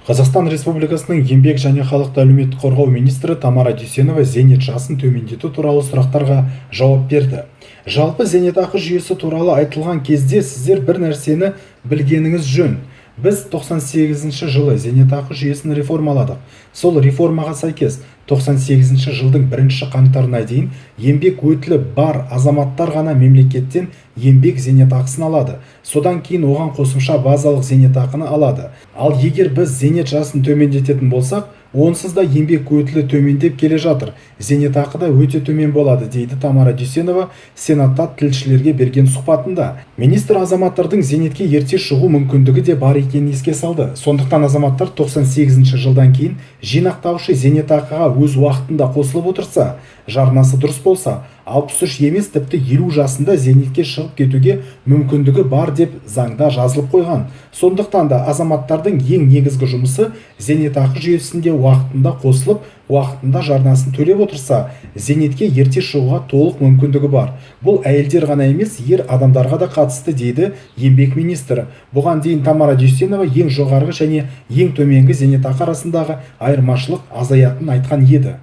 Қазақстан Республикасының Еңбек және халықты әлеуметтік қорғау министрі Тамара Дүйсенова зейнет жасын төмендету туралы сұрақтарға жауап берді. Жалпы зейнетақы жүйесі туралы айтылған кезде сіздер бір нәрсені білгеніңіз жөн. Біз 98 жылы зейнетақы жүйесін реформаладық. Сол реформаға сәйкес 98 жылдың 1 қаңтарына дейін еңбек өтілі бар азаматтар ғана мемлекеттен еңбек зейнетақысын алады. Содан кейін оған қосымша базалық зейнетақыны алады. Ал егер біз зейнет жасын төмендететін болсақ, онсыз да еңбек өтілі төмендеп келе жатыр. Зейнетақы да өте төмен болады, дейді Тамара Дүйсенова Сенатта тілшілерге берген сұхбатында. Министр азаматтардың зейнетке ерте шығу мүмкіндігі де бар екенін еске салды. Сондықтан азаматтар 98 жылдан кейін жинақтаушы зейнетақыға өз уақытында қосылып отырса, жарнасы дұрыс болса, 63 емес, тіпті 50 жасында зейнетке шығып кетуге мүмкіндігі бар деп заңда жазылып қойған. Сондықтан да азаматтардың ең негізгі жұмысы зейнетақы жүйесінде уақытында қосылып, уақытында жарнасын төлеп отырса, зейнетке ерте шығуға толық мүмкіндігі бар. Бұл әйелдер ғана емес, ер адамдарға да қатысты, дейді еңбек министрі. Бұған дейін Тамара Дүйсенова ең жоғарғы және ең төменгі зейнетақы арасындағы айырмашылық азаятынын айтқан еді.